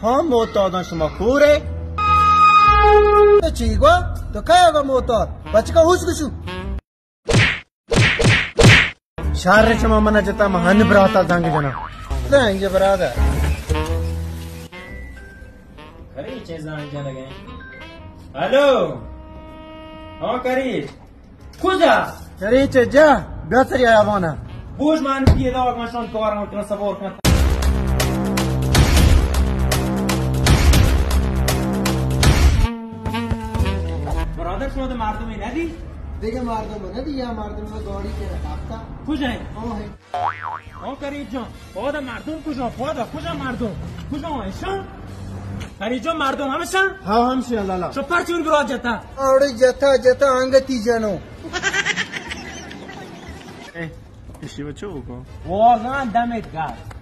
ہاں، معتاداں، شما کور ئے؟ تو چی گو؟ تو کئے گو معتاد؟ بچکا ہوش گشو۔ شر، شما منا جتا، ما ہن براتا زنگ جنا۔ زنگ برادر۔ کریچ ءَ زنگ جنگ ءَ۔ ہلو۔ ہاں کریچ۔ کجا؟ کریچ ءَ جا، بیا سری آیا وانا۔ بوج مان کی دا، من شان کار ہم کنا صبر کن۔ برادر، شما تو مردمی ندی؟ دیگه مردم ندی، یا مردم گاڑی که رفتا۔ کجا ہے؟ او ہے۔ او کریچ جان، پادا مردم کجا؟ پادا کجا مردم؟ کجا ایشان؟ کریچ جان، مردم ہمشان؟ ہاں، ہمشان لالا۔ چو پرچون برا جتا؟ اوڑے جتا جتا انگتی جنو۔ اے، اشی بچو کو؟ واگان دمت گار۔